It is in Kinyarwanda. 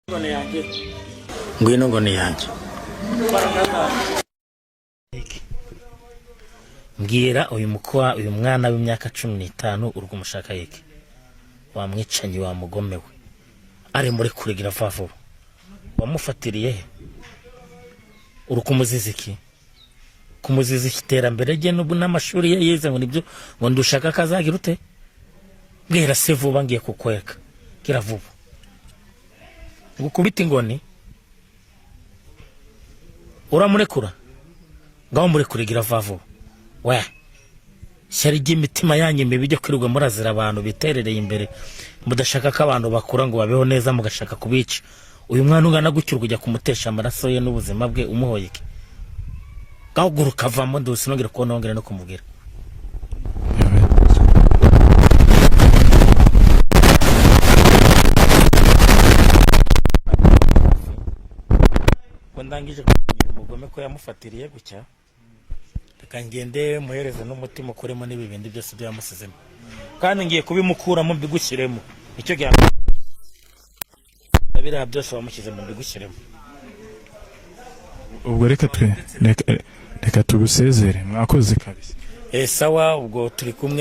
Ngoni yanjye, ngwino, ngoni yanjye. Mbwira uyu mukwa, uyu mwana w'imyaka 15, uri kumushaka yiki? Wa mwicanyi, wa mugome we, ari muri kuregira vuba vuba. Wamufatiriye he? Uri kumuziza iki? Kumuziza iki? Iterambere rye n'ubu n'amashuri ye yize, ngo nibyo ngo ndushaka kazagira ute? Bwira se vuba, ngiye kukweka. Gira vuba, ngukubita ingoni. Uramurekura? Ngaho murekure, gira vuba vuba. We shyari ry'imitima yanyu mibi ryo kwirirwa murazira abantu biterereye imbere, mudashaka ko abantu bakura ngo babeho neza, mugashaka kubica. Uyu mwana ungana gutyo uri kujya kumutesha amaraso ye n'ubuzima bwe, umuhoye iki? Ngaho guruka, avamo, ndusi nongere kubona, nongere no kumubwira. Ko ndangije kugira umugome ko yamufatiriye gutya, reka ngende muhereze n'umutima ukuremo n'ibi bindi byose byo yamusizemo, kandi ngiye kubimukuramo mbigushyiremo. Icyo gihe biriya byose wamushyizemo mbigushyiremo. Ubwo reka twe reka tugusezere, mwakoze kabisa. Sawa, ubwo turi kumwe.